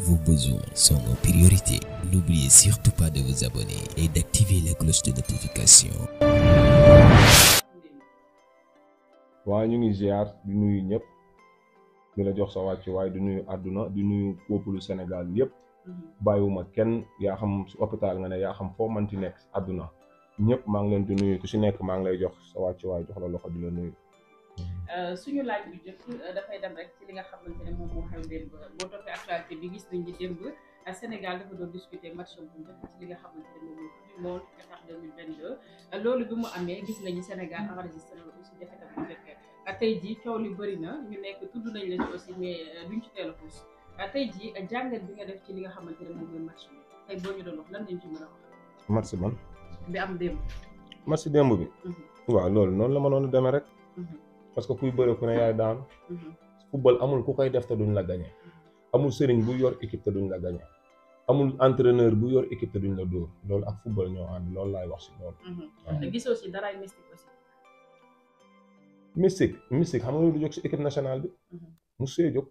Vos besoins sont nos priorités. N'oubliez surtout pas de vous abonner et d'activer la cloche de notification. waaye ñu ngi ziar di nuyu ñëpp di la jox sa wàccuwaay di nuyu àdduna di nuyu peuple Sénégal yëpp bàyyiwuma kenn yaa xam si hôpital nga ne yaa xam foo manti nekk àdduna ñëpp maa ngi leen di nuyu ku si nekk maa ngi lay jox sa wàccuwaay jox la loxo di la nuyu. suñu laaj bu njëkk dafay dem rek ci li nga xamante ne moom moo xew démb boo toppee actualité bi gis nañ ni démb Sénégal dafa doon discuter match bu njëkk ci li nga xamante ne moom moo Coupe du monde Qatar 2022 loolu bi mu amee gis nañu Sénégal enregistré na aussi defetam bu njëkk tey jii coow li bëri na ñu nekk tudd nañ leen aussi mais duñ ci teel a puus tey jii jàngat bi nga def ci li nga xamante ne moom mooy match bi tey boo ñu doon wax lan lañ ci mën a wax. match man. bi am démb. match démb bi. waaw loolu noonu la mënoon a demee rek. parce que kuy bëre ku ne yaay daan. football amul ku koy def te duñ la gagné. amul sëriñ bu yor équipe te duñ la gagné. amul entraîneur bu yor équipe te duñ la dóor loolu ak football ñoo ànd loolu laay wax si loolu. waaw gisoo si daraay mystique aussi. mystique xam nga lu jóg si équipe nationale bi. musul jóg.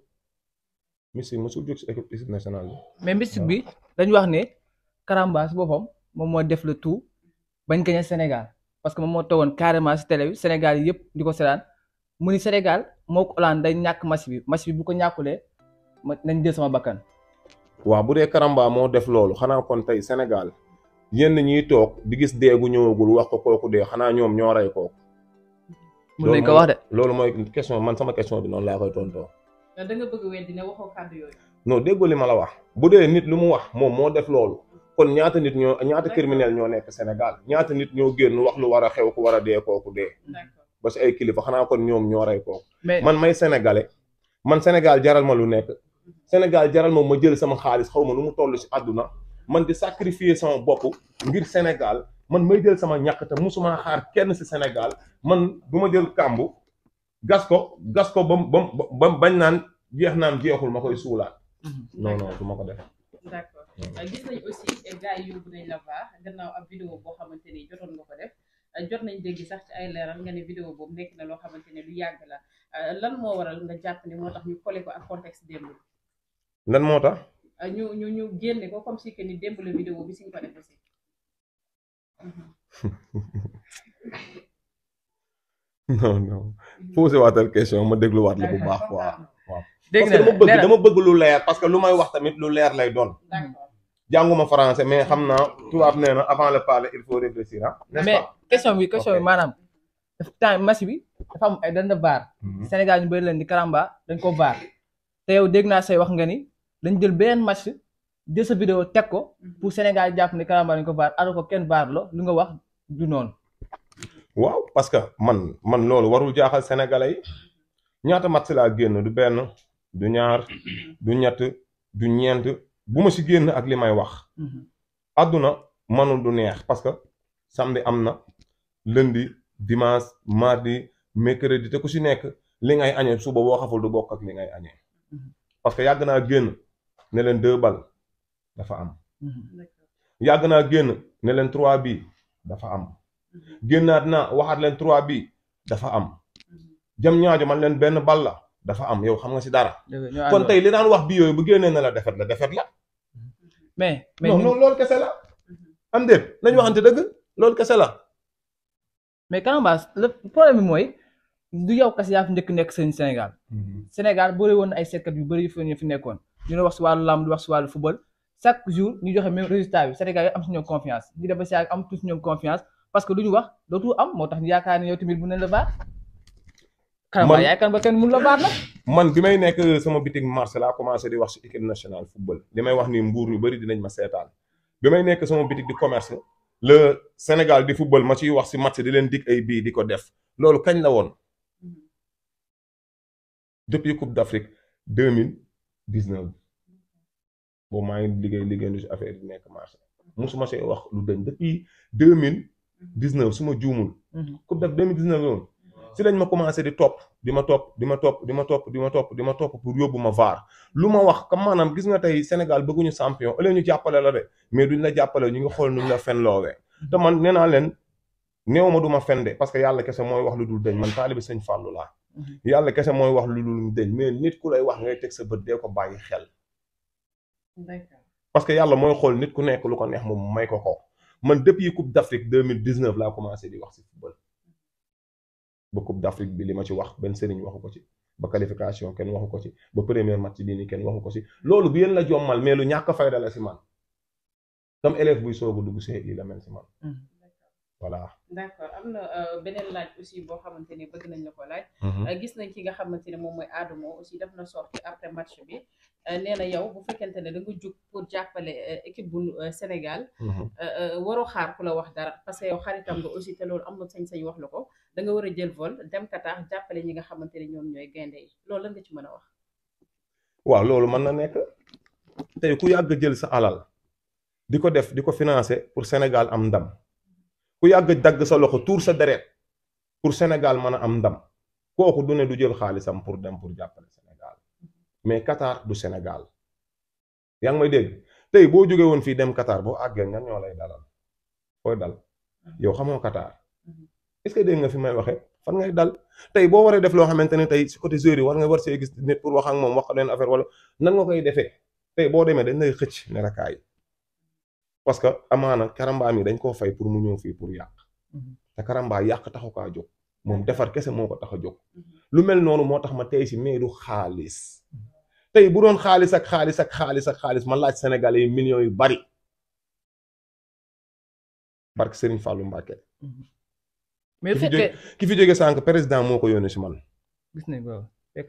mystique musul jóg si équipe nationale bi. mais mystique bi dañu wax ne Karamba si boppam moom moo def le tout bañ gagné Sénégal parce que moom moo toogoon carrément si télé bi Sénégal yi yëpp di ko seetaan mu ni Sénégal moo ko Hollande day ñàkk match bi bu ko ñàkkulee nañ jël sama bakkan. waaw bu dee Karamba moo def loolu xanaa kon tey Sénégal yenn ñiy toog di gis dee gu ñëwagul wax ko kooku dee xanaa ñoom ñoo rey kooku. mun nañ ko wax de. loolu mooy question man sama question bi noonu laa koy tontoo. da nga bëgg a weddi ne waxoo kàddu yooyu. non déggoo li ma la wax bu dee nit lu mu wax moom moo def loolu kon ñaata criminel ñoo nekk Sénégal ñaata nit ñoo génn wax lu war a xew ku war a dee kooku dee. ba si ay kilifa xanaa kon ñoom ñoo rey kooku. man may sénégalais man Sénégal jaral ma lu nekk. Sénégal jaral ma jël sama xaalis xaw ma nu mu toll si àdduna man di sacrifier sama bopp ngir Sénégal man may jël sama ñàkk te musuma xaar kenn si Sénégal man du ma jël kàmbu gas ko ba bañ naan jeex naan jeexul ma koy suulaat. non du ma ko def. d'accord gis nañ aussi gars yi yóbbu nañ la baax gannaaw ab vidéo boo xamante ni jotoon nga ko def jot nañ dégg sax ci ay leeral nga ne vidéo boobu nekk na loo xamante ne lu yàgg la lan moo waral nga jàpp ne moo tax ñu collé ko ak contexte démb. lan moo tax. ñu génne ko comme si que ni démb la vidéo bi si nga ko def aussi. non posé waatal question ma dégluwaat la bu baax waaw. dégg parce que dama bëgg lu leer parce que lu may wax tamit lu leer lay doon. jànguma français mais xam naa tubaab nee na avant de parler il faut réfléchir ah. mais question bi maanaam temps match bi dafa am ay dañ la baar. Sénégal ñu bëri leen di Karamba dañ ko baar te yow dégg naa say wax nga ni dañ jël beneen match jël sa vidéo teg ko pour Sénégal jàpp ne Karamba dañ ko baar alors que kenn baar la lu nga wax du noonu. waaw parce que man loolu warul jaaxal sénégalais yi ñaata match laa génn du benn du ñaar du ñett du ñeent bu ma si génn ak li may wax. àdduna manul du neex parce que samedi am na lundi dimanche mardi mercredi te ku si nekk li ngay añee suba boo xaful du bokk ak li ngay añee parce que yàgg naa génn ne leen 2 balles dafa am. yàgg naa génn ne leen 3 bii dafa am. génnaat naa waxaat leen 3 bii dafa am. jam ñaajo man leen benn bal la dafa am yow xam nga si dara. kon tey li daan wax bi yooyu bu génnee na la defet la. mais non loolu kese la. am déet nañu waxante dëgg loolu kese la. mais Karamba le problème bi mooy du yow kese yaa fi njëkk nekk seen Sénégal. Sénégal bëri woon ay seetkat yu bëri yu fi nekkoon ñu ne wax si wàllu lamb di wax si wàllu football chaque jour ñu joxe même résultat bi Sénégal yi am si ñoom confiance ñu def ba si am tous ñoom confiance parce que lu ñu wax dootul am moo tax ñu yaakaar ne yow tamit mun nañ la baar. Karamba yaakaar ba kenn mun la baar nag. man bi may nekk sama bitig marché laa commencé di wax si équipe nationale football li may wax ni mbuur yu bëri dinañ ma seetaan bi may nekk sama bitig di commerce le Sénégal di football ma ciy wax si match di leen dig ay bii di ko def loolu kañ la woon depuis Coupe d'Afrique 2019 boobu maa ngi liggéey si affaire yi nekk marché musuma see wax lu dañ depuis 2019 su ma juumul. Coupe d'Afrique 2019 loolu si lañ ma commencé di topp di ma topp pour yóbbu ma VAR lu ma wax comme maanaam gis nga tey Sénégal bëgguñu champion ëllëg ñu jàppale la de mais duñ la jàppale ñu ngi xool nuñ la fen loowee te man nee naa leen néew ma du ma fen de parce que yàlla kese mooy wax lu dul deñ man taalibe sëñ Fallou laa yàlla kese mooy wax lu dul deñ mais nit ku lay wax ngay teg sa bët dee ko bàyyi xel d'accord. parce que yàlla mooy xool nit ku nekk lu ko neex moom may ko ko man depuis Coupe d'Afrique 2019 laa commencé di wax ci football ba Coupe d'Afrique bi li ma ci wax benn sëriñ waxu ko ci ba qualification kenn waxu ko ci ba premier match bii nii kenn waxu ko ci loolu bu yéen la jommal mais lu ñàkk fayda la ci man comme élève buy soog a dugg ci lii la mel ci man voilà. d'accord am na beneen laaj aussi boo xamante ni bëgg nañ la ko laaj. gis nañ ki nga xamante ne moom mooy Adamo aussi def na sorti après match bi nee na yow bu fekkente ne da nga jug pour jàppale équipe bu Sénégal. waroo xaar ku la wax dara parce que yow xaritam nga aussi te loolu am na sañ-sañ wax la ko da nga war a jël vol dem Qatar jàppale ñi nga xamante ne ñoom ñooy gaynde yi loolu lan nga ci mën a wax. waaw loolu mën na nekk tey ku yàgg jël sa alal di ko def di ko financer pour Sénégal am ndam. ku yàgg dagg sa loxo tuur sa deret pour Sénégal mën a am ndam kooku du ne du jël xaalisam pour dem pour jàppale Sénégal mais Qatar du Sénégal yaa ngi may dégg tey boo jógee woon fii dem Qatar boo àggee nga ñoo lay dalal fooy dal yow xamoo Qatar est-ce que dégg nga fi may waxee fan ngay dal tey boo waree def loo xamante ne tey si côté joueur yi war see gis nit pour wax ak moom wax leen affaire wala nan nga koy defee tey boo demee dañ lay xëcc ne la kaay parce que amaana Karamba mi dañ koo fay pour mu ñëw fii pour yàq te Karamba yàq taxu kaa jóg moom defar kese moo ko tax a jóg lu mel noonu moo tax ma tey si mais du xaalis tey bu doon xaalis ak xaalis ma laaj Sénégalais yi millions yu bari barke Serigne Fallou Mbacké mais fekkee ki fi jóge sànq président moo ko yónni si man gis nañ ko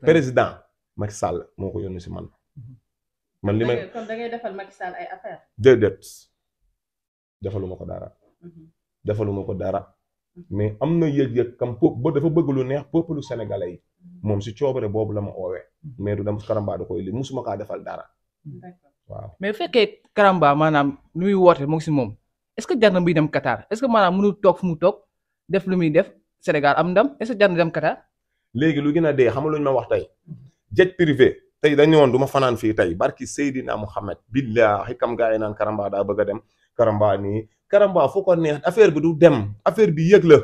président Macky Sall moo ko yónni si man li may kon da ngay defal Macky Sall ay affaire déedéet defaluma ko dara mais am na yëg-yëg kam ba dafa bëgg lu neex peuple sénégalais yi moom si coobare boobu la ma oowee mais du dem Karamba da koy li musuma kaa defal dara waaw. mais fekkee Karamba maanaam lu muy woote mu ngi si moom est-ce que jar na muy dem Qatar est-ce que maanaam mënul toog fu mu toog def lu muy def Sénégal am ndam est-ce que jar na dem Qatar. léegi lu gën a dee xam nga lu ñu ma wax tey jet privé tey dañu woon du ma fanaan fii tey barki Seydina Mouhamed billahi kam gaa yi naan Karamba daa bëgg a dem Karamba nii Karamba fu ko neex affaire bi du dem affaire bi yëg la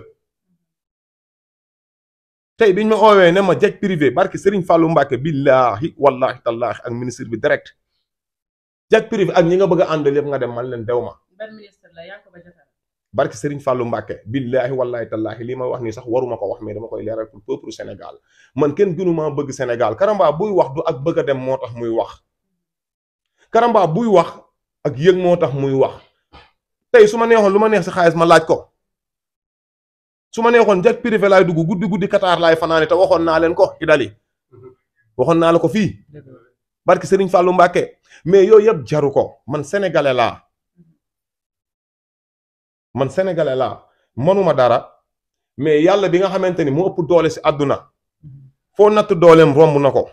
tey biñ ma oowee ne ma jet privé barki Serigne Fallou Mbacké billahi wallahi tallahi ak ministre bi direct jet privé ak ñi nga bëgg a àndal yëpp nga dem man leen dew ma. ban ministre la yaa ko ba jotal barki Serigne Fallou Mbacké billahi wallahi tallahi lii ma wax nii sax waruma ko wax mais dama koy leeral pour peuple Sénégal man kenn gënuma bëgg Sénégal Karamba buy wax du ak bëgg a dem moo tax muy wax Karamba buy wax ak yëg moo tax muy wax tey su ma neexoon lu ma neex si xaalis ma laaj ko su ma neexoon jet privé laay dugg guddi Qatar laay fanaane te waxoon naa leen ko Idali waxoon naa la ko fii barki Serigne Fallou Mbacké mais yooyu yëpp jaru ko man sénégalais laa mënuma dara mais yàlla bi nga xamante ni mu ëpp doole si àdduna foo natt dooleem romb na ko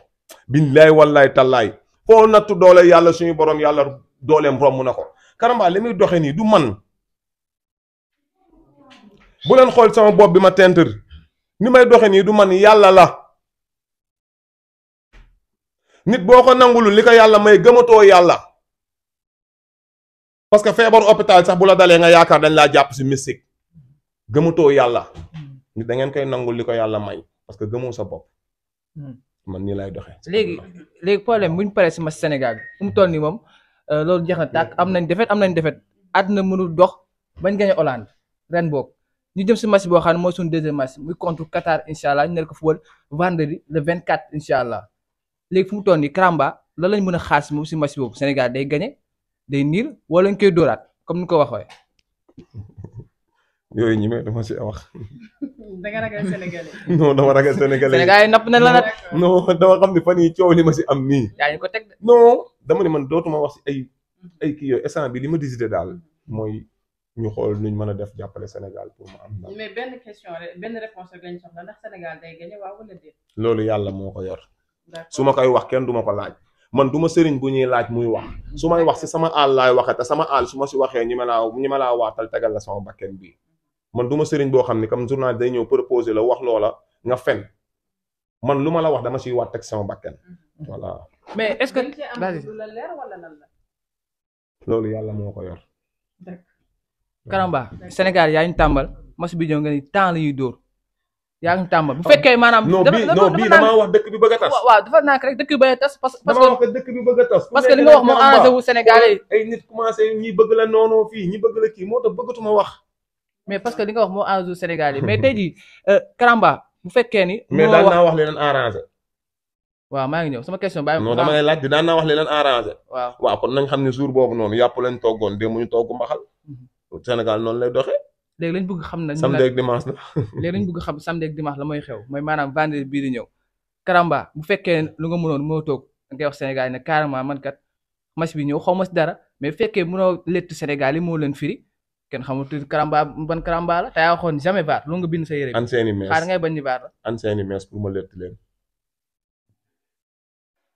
billaay wallaay tallaay foo natt doole yàlla suñu borom yàlla dooleem romb na ko Karamba li muy doxe nii du man bu leen xool sama bopp bi ma tentir ni may doxe nii du man yàlla la nit boo ko nangulul li ko yàlla may gëmatoo yàlla parce que feebaru hôpital sax bu la dalee nga yaakaar dañ laa jàpp si mystique gëmatoo yàlla nit da ngeen koy nangul li ko yàlla may parce que gëmoo sa bopp man nii lay doxe léegi problème bu ñu paree si match Sénégal bi fu mu toll nii moom loolu jeex na tàkk am nañ defet àdduna mënul dox bañ gañe Hollande ren boog ñu jëm si match boo xam ne mooy suñu deuxième match muy contre Qatar incha allah ñu ne ko football vendredi le 24 incha allah léegi fu mu toll nii Karamba lan lañ mën a xaar si moom si match boobu Sénégal day gañe day niir wala ñu koy dóoraat comme ni ko waxee. yooyu ñi may dama si wax. da nga ragal Sénégalais. non dama ragal Sénégalais. Sénégal yi napp na la nag. non dama xam ne fan yii coow li ma si am nii. yaa ngi ko teg de. non dama ne man dootuma wax si ay kii yooyu instant bi li ma décidé daal mooy ñu xool nuñ mën a def jàppale Sénégal pour mu am. mais benn question rek benn réponse rek lañ soxla ndax Sénégal day gagné waaw wala déet. loolu yàlla moo ko yor. su ma koy wax kenn du ma ko laaj. man du ma sëriñ bu ñuy laaj muy wax su may wax si sama àll laay waxee te sama àll su ma si waxee ñi ma laa waatal tegal la sama bakken bii man du ma sëriñ boo xam ni comme journal day ñëw proposer la wax loola nga fen man lu ma la wax dama siy waat teg sama bakken voilà. mais est-ce que la leer wala lan la. loolu yàlla moo ko yor. Karamba Sénégal yaa ñu tàmbal match bi ñëw nga ni temps la ñuy dóor yaa ngi tàmm bu fekkee maanaam. non bii damaa wax dëkk bi bëgg a tas. waaw dafa nànk rek dëkk bi bëgg a tas parce damaa wax dëkk bi bëgg a tas. parce que li nga wax moo arrangé wu Sénégalais yi. ay nit commencé ñi bëgg la noonu fii ñi bëgg la kii moo tax bëggatuma wax. mais parce que li nga wax moo arrangé wu Sénégalais yi mais tey jii Karamba bu fekkee ni. mais daan naa wax li leen arrangé. waaw maa ngi ñëw sama question bàyyi non dama lay laaj daan naa wax li leen arrangé. waaw kon nañ xam ne jour boobu noonu yàpp leen toggoon démb ñu togg mbaxal. Sénégal noonu lay doxee. léegi lañ bëgg xam na samedi ak dimanche la. léegi lañ bëgg xam samedi ak dimanche la mooy xew mooy maanaam vendredi bii di ñëw Karamba bu fekkee lu nga mënoon moo toog da ngay wax Sénégal yi ne carrément man kat match bi ñëw xaw ma si dara mais bu fekkee mënoo létt Sénégal yi moo leen firi kenn xamul tuuti Karamba ban Karamba la te yaa waxoon jamais vaar lu nga bind sa yére an seeni mees xaar ngay bañ ni vaar la an seeni mees pour ma létt leen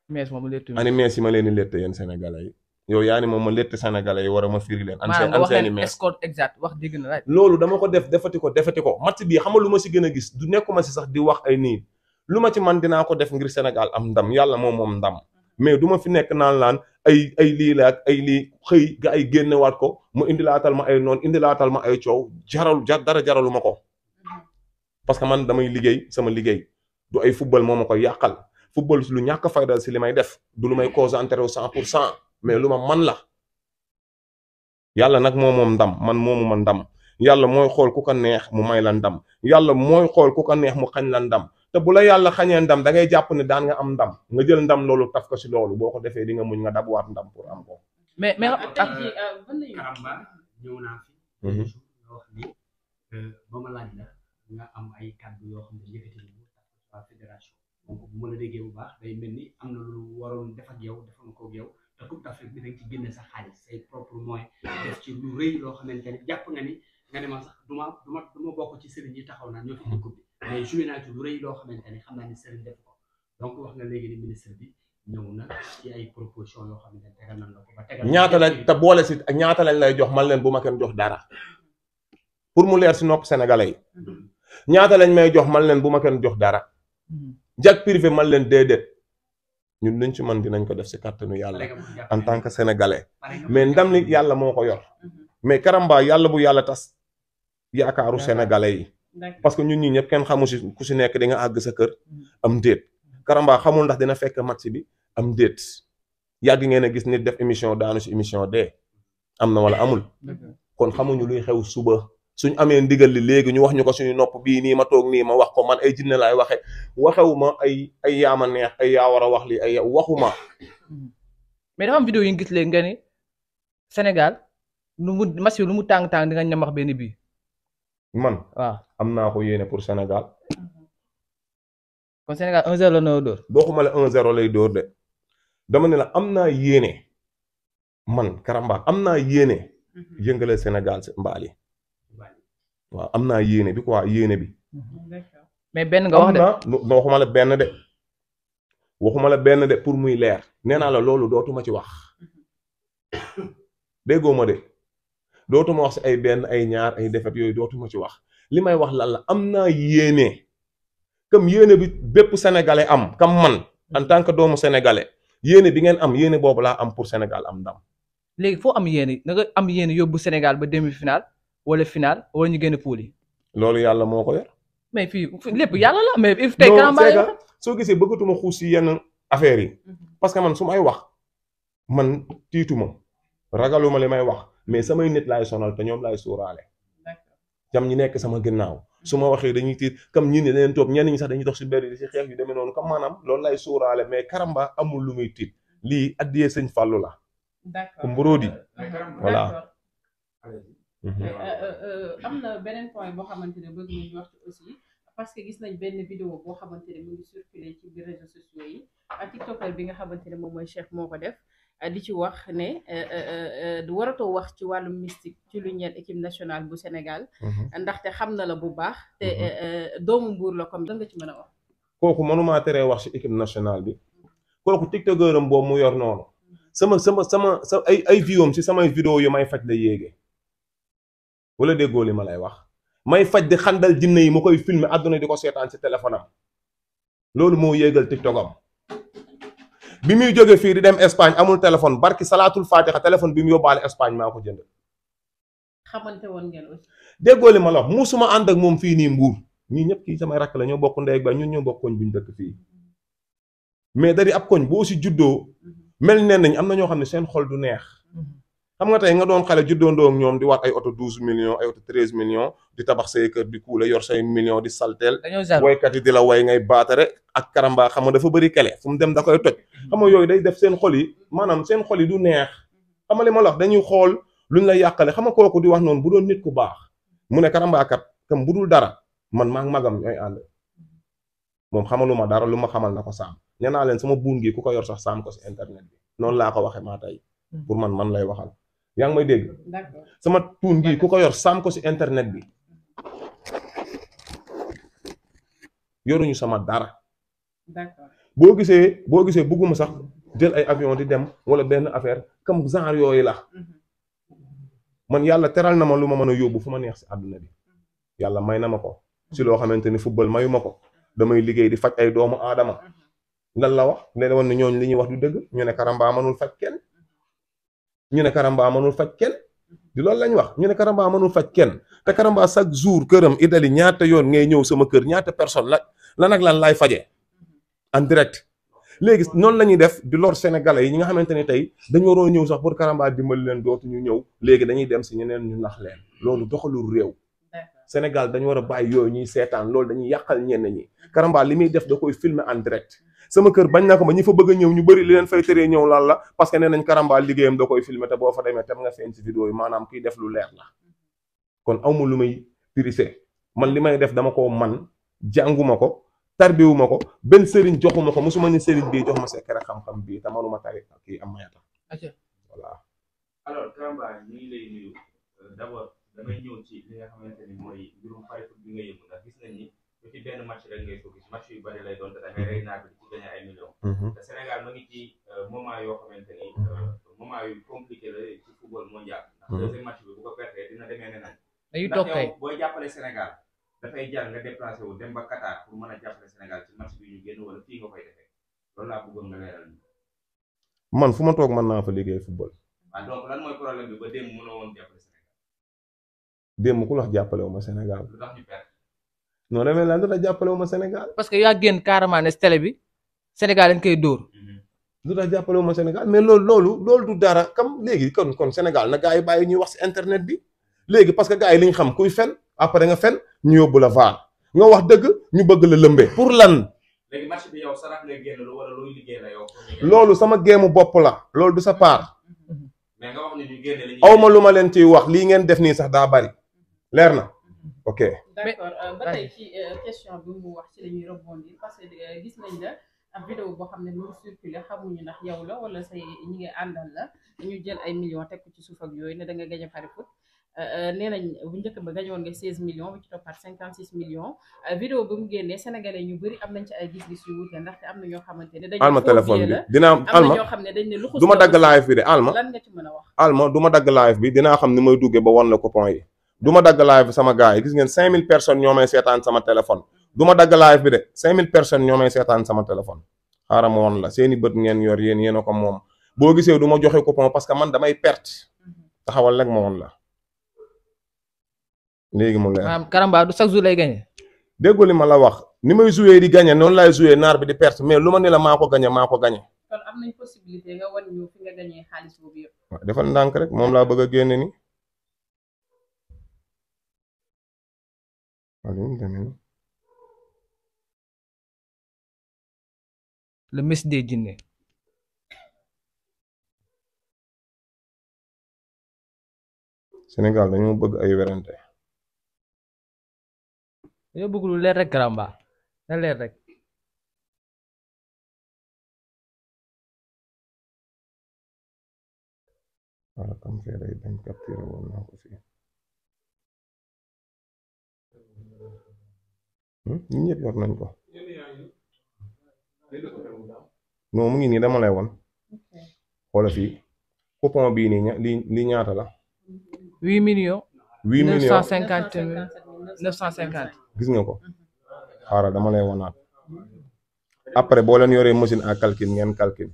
mees moom létt ani mees yi ma leen di létt yéen Sénégalais yi yow yaa ni moom ma létt Sénégalais yi war a ma firi leen an seeni mees escorte exact wax dégg na laaj loolu dama ko def defati ko match bii xam nga lu ma si gën a gis du nekkuma si sax di wax ay nii lu ma ci man dinaa ko def ngir Sénégal am ndam yàlla moom ndam mais du ma fi nekk naan laan ay lii la ak ay lii xëy ga ay génnewaat ko mu indilaatal ma ay noon indilaatal ma ay coow dara jaralu ma ko parce que man damay liggéey sama liggéey du ay football moo ma koy yàqal football lu ñàkk faydal si li may def du lu may concentré wu 100% mais lu ma man la yàlla nag moom ndam man moomu ma ndam yàlla mooy xool ku ko neex mu may la ndam yàlla mooy xool ku ko neex mu xañ la ndam te bu la yàlla xañee ndam da ngay jàpp ne daan nga am ndam nga jël ndam loolu taf ko si loolu boo ko defee di nga muñ nga dabuwaat ndam pour am ko. mais Karamba ñëw naa fi. nga wax ni ba ma laaj la nga am ay kàddu yoo xam ne yëkkati nañu waa fédération donc bu ma la déggee bu baax day mel ni am na lu waroon def ak yow defoon ko ak yow te Coupe d'Afrique bi da nga ci génne sa xaalis say propre moyen def ci lu rëy loo xamante ni jàpp nga ni nga ne ma sax du ma bokk ci sëriñ yi taxaw naa ñoo fi di coupe bi mais joué naa ci lu rëy loo xamante ni xam naa ni sëriñ def ko donc wax nga léegi ni ministre bi ñëw na ci ay proposition yoo xamante ni tegal nañ la ko ba tegal ñaata lañ te boole si ñaata lañ lay jox man leen bu ma kenn jox dara pour mu leer si nopp sénégalais yi ñaata lañ may jox man leen bu ma kenn jox dara jag privé man leen déedéet ñun luñ ci man dinañ ko def si kàttanu yàlla en tant que sénégalais mais ndam li yàlla moo ko yor mais Karamba yàlla bu yàlla tas yaakaaru sénégalais yi parce que ñun ñii ñëpp kenn xamu si ku si nekk di nga àgg sa kër am déet Karamba xamul ndax dina fekk match bi am déet yàgg ngeen a gis nit def émission daanu si émission dee am na wala amul kon xamuñu luy xew suba suñ amee ndigal li léegi ñu wax ñu ko suñu nopp bii nii ma toog nii ma wax ko man ay jinne laay waxewuma ay yaama neex ay yaa war a wax li ay waxuma mais dafa am vidéo yi nga gis léegi nga ni Sénégal match bi lu mu tàng-tàng di nga ñamax benn bii man waaw am naa ko yéene pour Sénégal kon Sénégal 1-0 la na dóor bokkuma la 1-0 lay dóor de dama ne la am naa yéene man Karamba am naa yéene yëngale Sénégal si mbaal yi waaw am naa yéene bi quoi yéene bi mais benn nga wax de waxuma la benn de waxuma la benn de pour muy leer nee naa la loolu dootuma ci wax déggoo ma de dootuma wax si ay benn ay ñaar ay defet yooyu dootuma ci wax li may wax lan la am naa yéene comme yéene bi bépp sénégalais am comme man en tant que doomu sénégalais yéene bi ngeen am yéene boobu laa am pour Sénégal am ndam. léegi foo am yéene da nga am yéene yóbbu Sénégal ba demi-finale wala finale wala ñu génn poule yi. loolu yàlla moo ko yor. mais fii lépp yàlla la mais il tey Karamba soo gisee bëggatuma xuus si yenn affaires yi parce que man su may wax man tiituma ragaluma li may wax mais samay nit laay sonal te ñoom laay suuraale jam ñi nekk sama ginnaaw su ma waxee dañuy tiit comme ñi ne leen toog ñenn ñi sax dañuy dox si mbedd di si xeex yu demee noonu comme maanaam loolu lay suuraale mais Karamba amul lu muy tiit lii addiyee sëñ Fallou la ku mburóodi voilà am na beneen point boo xamante ne bëgg nañu wax ci aussi parce que gis nañ benn vidéo boo xamante ne mu ngi circulé ci biir réseaux sociaux yi TikToker bi nga xamante ne moom mooy Cheikh moo ko def di ci wax ne du waratoo wax ci wàllu mystique ci lu ñeel équipe nationale bu Sénégal ndaxte xam na la bu baax te doomu Mbuur la comme da nga ci mën a wax kooku mënumaa teree wax ci équipe nationale bi kooku tiktokeram boobu mu yor noonu sama ay viewam ci samay vidéo yu may faj la yéege wala déggoo li ma lay wax may faj di xandal jinne yi ma koy filmer àdduna di ko seetaan ci téléphone am loolu moo yéegal tiktokam bi muy jóge fii di dem Espagne amul téléphone barki salaatul fatiha téléphone bi mu yóbbaale Espagne maa ko jënd. xamante woon ngeen aussi. déggoo li ma la wax musuma ànd ak moom fii nii Mbuur ñii ñëpp kii samay rakk la ñoo bokk ndey ak baay ñun ñoo bokk koñ bu ñu dëkk fii mais da di ab koñ boo si juddoo mel ne nañ am na ñoo xam ne seen xol du neex xam nga tey nga doon xale juddoondoo ak ñoom di waat ay oto 12 millions ay oto 13 millions di tabax say kër di kuule yor say millions di salteel woykat yi di la way ngay baatare ak karamba xam nga dafa bëri kele fu mu dem da koy toj xam nga yooyu day def seen xol yi maanaam seen xol yi du neex xam nga li ma la wax dañuy xool luñ la yàqale xam nga kooku di wax noonu bu doon nit ku baax mu ne karambaakat kam bu dul dara man maa ngi magam ñooy ànd moom xamaluma dara lu ma xamal na ko saam nee naa leen sama buun gi ku ko yor sax saam ko si internet bi noonu laa ko waxee maa tey pour man lay waxal yaa ngi may dégg sama tuun gi ku ko yor saam ko si internet bi yoruñu sama dara boo gisee bëgguma sax jël ay avion di dem wala benn affaire comme genre yooyu la man yàlla teral na ma lu ma mën a yóbbu fu ma neex si àdduna bi yàlla may na ma ko si loo xamante ni football mayu ma ko damay liggéey di faj ay doomu aadama lan la wax leen woon ne ñooñu li ñuy wax du dëgg ñu ne karamba mënul faj kenn ñu ne karamba mënul faj kenn di loolu lañ wax ñu ne karamba mënul faj kenn te karamba chaque jour këram Italie ñaata yoon ngay ñëw sama kër ñaata personne lan ak lan laay fajee en direct léegi noonu la ñuy def di lor sénégalais yi ñi nga xamante ne tey dañu waroo ñëw sax pour karamba dimbali leen dootuñu ñëw léegi dañuy dem si ñeneen ñu nax leen loolu doxalul réew Sénégal dañu war a bàyyi yooyu ñuy seetaan loolu dañuy yàqal ñenn ñi karamba li muy def da koy filmer en direct sama kër bañ na ko ba ñi fa bëgg a ñëw ñu bëri li leen fay tëree ñëw lan la parce que nee nañ karamba liggéeyam da koy filmer te boo fa demee tam nga feeñ ci vidéo yi maanaam kiy def lu leer la kon awma lu may tirise man li may def dama ko man jànguma ko tarbiwuma ko benn sëriñ joxuma ko musuma ni sëriñ bii jox ma secret xam-xam bii te manuma tari kii am mayata voilà alors karamba ñu ngi lay nuyu d'abord damay ñëw ci li nga xamante ni mooy mbirum pari foot bi nga yëngu ndax gis nañ ni bu ci benn match rek ngay focus match yu bari lay doon te da ngay rey naa bi di ci gagné ay millions te Sénégal ma ngi ci moment yoo xamante ni moment yu compliqué la ci football mondial ndax deuxième match bi bu ko pertee dina demee ne nañ ndax yow booy jàppale Sénégal dafay jar nga déplacé wu dem ba Qatar pour mën a jàppale Sénégal ci match bi ñu génn wala fii nga koy defee loolu laa bëggoon nga leeral ñu man fu ma toog mën naa fa liggéey football waaw donc lan mooy problème bi ba démb mënoo woon jàppale Sénégal démb ku wax jàppale wu ma Sénégal lu tax ñu perte non damay lan lu tax jàppale wu ma Sénégal parce que yaa génn carrément ne télé bi Sénégal dañ koy dóor lu tax jàppale wu ma Sénégal mais loolu du dara comme léegi kon Sénégal na gars yi bàyyi ñuy wax si internet bi léegi parce que gars yi li ñu xam kuy fen après nga fen ñu yóbbu la vaar nga wax dëgg ñu bëgg la lëmbee pour lan léegi match bi yow sarax ngay génn lu wala looy liggéey la yow loolu sama géemu bopp la loolu du sa part mais nga wax ni ñu génne li awma lu ma leen ciy wax lii ngeen def nii sax daa bari leer na ok d'accord ba tey ci question bi mu wax ci la ñuy rebondir parce que gis nañ la ab vidéo boo xam ne mu ngi circulé xamuñu ndax yow la wala say ñi ngi àndal la dañu jël ay millions teg ko ci suuf ak yooyu ne da nga gañe pari foot nee nañ bu njëkk ba gañoon nga 16 millions bu ci toppaat 56 millions vidéo bi mu génnee sénégalais ñu bëri am nañ ci ay gis-gis yu wuute ndaxte am na ñoo xamante ne dañu alma téléphone bi dinaa am alma na ñoo xam ne dañ ne luxus du ma dagg live bi de alma lan nga ci mën a wax alma du ma dagg live bi dinaa xam ni may duggee ba wan la coupon yi du ma dagg live bi sama gars yi gis ngeen 5000 personnes ñoo may seetaan sama téléphone du ma dagg live bi de 5000 personnes ñoo may seetaan sama téléphone xaaral ma woon la seeni bët ngeen yor yéen a ko moom boo gisee du ma joxe coupon parce que man damay perte taxawal rek ma woon la léegi mu leer maanaam karamba du chaque jour lay gagné déggu li ma la wax ni may joué di gagné noonu laay joué naar bi di perte mais lu ma ne la maa ko gagné kon am nañ possibilité nga wan ñu fi nga gagné xaalis boobu yëpp waaw defal ndànk rek moom laa bëgg a génne ni le messie des djinns Sénégal dañoo bëgg ay werante dañoo bëgg lu leer rek karamba na leer rek wala kam fee day dañ capturé woon naa ko fii ñun ñëpp yor nañ ko non mu ngi nii dama lay won xoola fii coupon bii nii lii ñaata la 8 millions 8 millions 950 gis nga ko xaaral dama lay wonaat après boo leen yoree machine à calcul ngeen calcul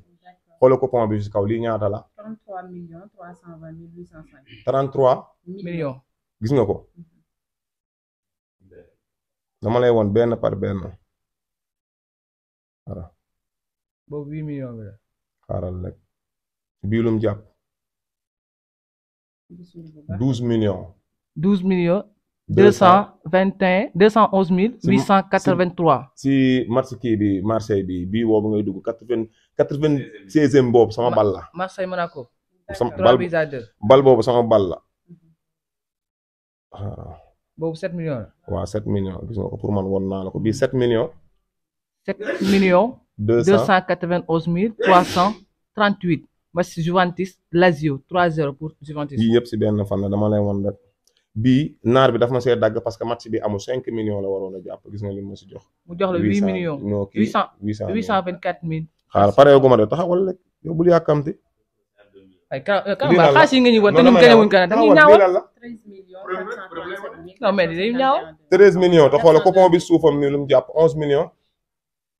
xoola coupon bi ci kaw lii ñaata la 33 millions 320 mille 805 33 millions gis nga ko dama lay woon benn par benn voilà boobu 8 millions bi la. xaaral rek bii lum jàpp 12 millions 12 millions 211 si match kii bi Marseille bi bii boobu ngay dugg 96e boobu sama bal la Marseille Monaco. sama 3 buts à 2. bal boobu sama bal la boobu 7 millions la. waaw 7 millions gis nga ko pour man won naa la ko bii 7 millions 7 millions 200 291 338. match Juventus Lazio 3-0 pour Juventus. yii yëpp si benn fan la dama lay won rek bii naar bi daf ma see dagg parce que match bi amul 5 millions la waroon a jàpp gis nga li ma si jox. mu jox la 8 millions. non kii 824 000. xaaral pareegu ma de taxawal rek yow bul yàkkamti. ay Karamba xaalis yi nga ñu woon te ñun gagné wuñ ko nag dañuy ñaawal. 13 millions 437 000. non mais dañuy ñaaw. 13 millions te xoolal coupon bi suufam ni lu mu jàpp 11 millions.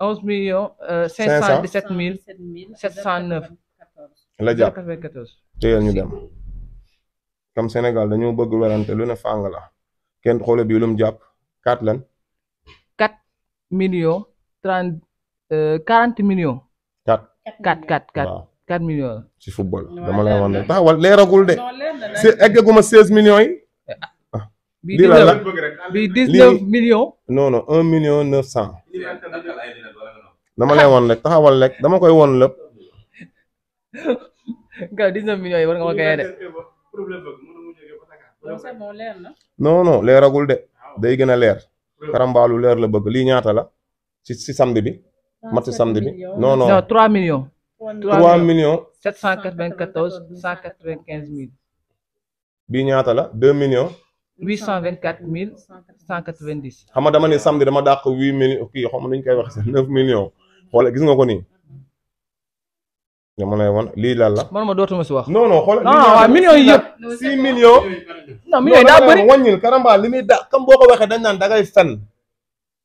11 millions 517 709. la jàpp 94. téyel ñu dem. comme Sénégal dañoo bëgg werante lu ne fàng la kenn xoole bii lu mu jàpp 4 lan. 4 millions 40 millions. 4 waaw 4 millions la. ci football dama lay wax ne taxawal leeragul de. eggaguma 16 millions yi. bii lii lan la 19 millions. non non 1 million 900. dama lay won rek taxawal rek dama koy won lépp. nga 19 millions yi war nga ma gagné de. non non leeragul de day gën a leer. Karamba lu leer la bëgg lii ñaata la si samedi bi. match samedi bi non non. non 3 millions. 3 millions. 794 195 000. bii ñaata la 2 millions. 824 190. xam nga dama ne samedi dama dàq 8 millions kii xam nga nu ñu koy wax 9 millions. xoolal gis nga ko nii. dama lay won lii lan la. man ma dootuma si wax. non non xoolal. non waaw millions yi yëpp. 6 millions. non millions yi daa bëri. wàññil Karamba li muy da comme boo ko waxee dañ naan dangay fen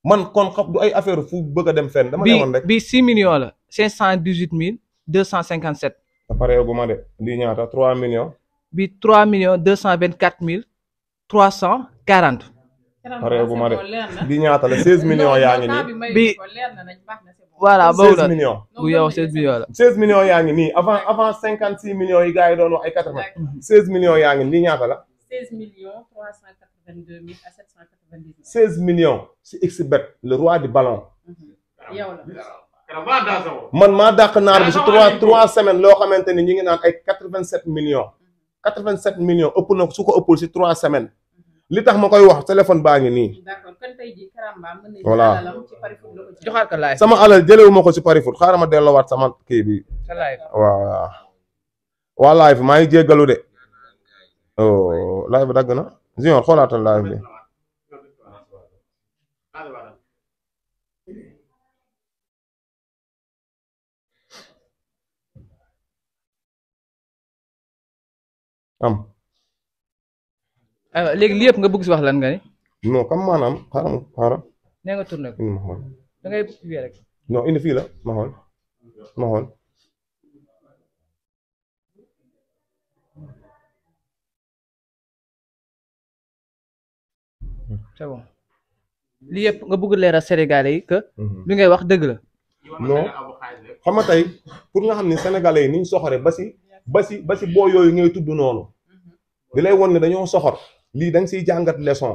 man kon xam du ay affaire fu bëgg a dem fen dama lay won rek. bii 6 millions la. 518 257. ba pare gu ma de lii ñaata 3 millions. bii 3 millions 224 340. pare gu ma de lii ñaata la 16 millions yaa ngi nii. bii voilà boobu la 16 millions. bu yow 16 millions la. 16 millions yaa ngi nii avant 56 millions yi gars yi doon wax ay 80. 16 millions yaa ngi nii ñaata la. 16 millions 382 799. 16 millions si XBet le roi du ballon. yow la. man maa dàq naar bi si 3 semaines loo xamante ni ñu ngi naan ay 87 millions. 87 millions ëpp na su ko ëppul si 3 semaines. li tax ma koy wax téléphone baa ngi nii. d'accord kon tey jii Karamba mën nañu voilà ci pari foot la ko ci joxaat ko laay. sama alal jëlewu ma ko si pari foot xaaral ma delloowaat sama kii bi. sa laay. waaw waaw. waa live maa ngi jéggalu de. oh live bi dagg na. Junior xoolaatal live bi. am. léegi li yëpp nga bëgg si wax lan nga ni. non comme maanaam xaaral. nee nga tourné ko. ma xool. da ngay wéy rek. non indi fii la ma xool ma xool. c'est bon li yëpp nga bëgg leeral Sénégalais yi que. li ngay wax dëgg la. non xam nga tey pour nga xam ni Sénégalais yi ni ñu soxoree ba si boo yooyu ngay tudd noonu. di lay won ne dañoo soxor. lii da nga siy jàngat leçon.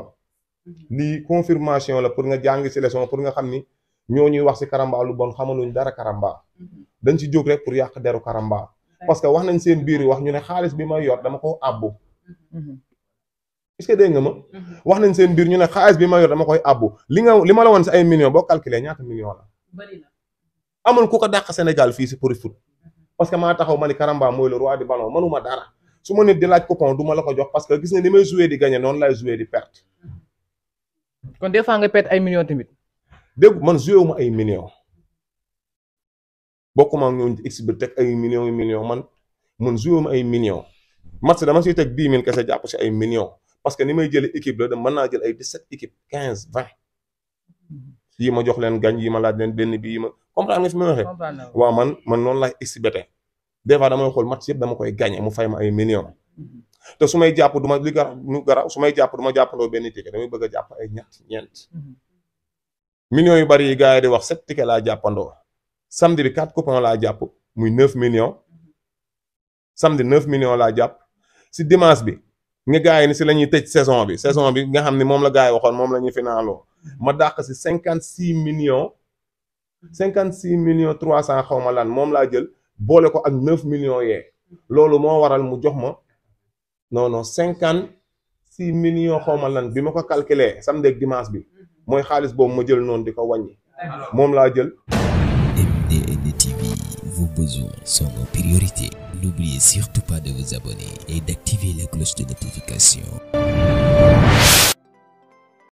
lii confirmation la pour nga jàng si leçon pour nga xam ni ñoo ñuy wax si Karamba lu bon xamaluñ dara Karamba. dañ si jóg rek pour yàq deru Karamba. parce que wax nañ seen biir wax ñu ne xaalis bi may yor dama ko àbbu. est-ce que dégg nga ma. wax nañ seen biir ñu ne xaalis bi ma yor dama koy àbbu li ma la woon si ay millions boo calculé ñaata millions la. bari na. amul ku ko dàq Sénégal fii si pour foot. parce que maa taxaw ma ni Karamba mooy le roi du ballon mënuma dara. su ma nit di laaj coupon du ma la ko jox parce que gis nga ni may joué di gagné noonu lay joué di perte. kon des fois nga perte ay millions tamit. dégg man joué wu ma ay millions. bokkuma ak ñoom exhibit teg ay millions man joué wu ma ay millions. match dama siy teg 10 000 kese jàpp si ay millions. parce que ni may jëlee équipe la mën naa jël ay 17 équipe 15 20. yii ma jox leen gañ yi ma laaj leen benn bii ma comprendre nga fi ma waxee. waaw man noonu laay exhibité. des fois damay xool match yëpp dama koy gagné mu fay ma ay millions. te su may jàpp du ma li garaaw su may jàpp du ma jàppandoo benn ticket damay bëgg a jàpp ay ñett ñeent. millions yu bari yi gars yi di wax 7 tickets laa jàppandoo samedi bi 4 coupons laa jàpp muy 9 millions samedi 9 millions laa jàpp si dimanche bi nga gars yi ni si la ñuy tëj saison bi nga xam ne moom la gars yi waxoon moom la ñuy finaaloo ma dàq si 56 millions 300 xaw ma lan moom laa jël boole ko ak 9 millions yee loolu moo waral mu jox ma non 56 millions xaw ma lan bi ma ko calculer samedi ak dimanche bi mooy xaalis boobu ma jël noonu di ko wàññi moom laa jël. MDN TV, vos besoins sont nos priorités. N'oubliez surtout pas de vous abonner et d'activer la cloche de notification.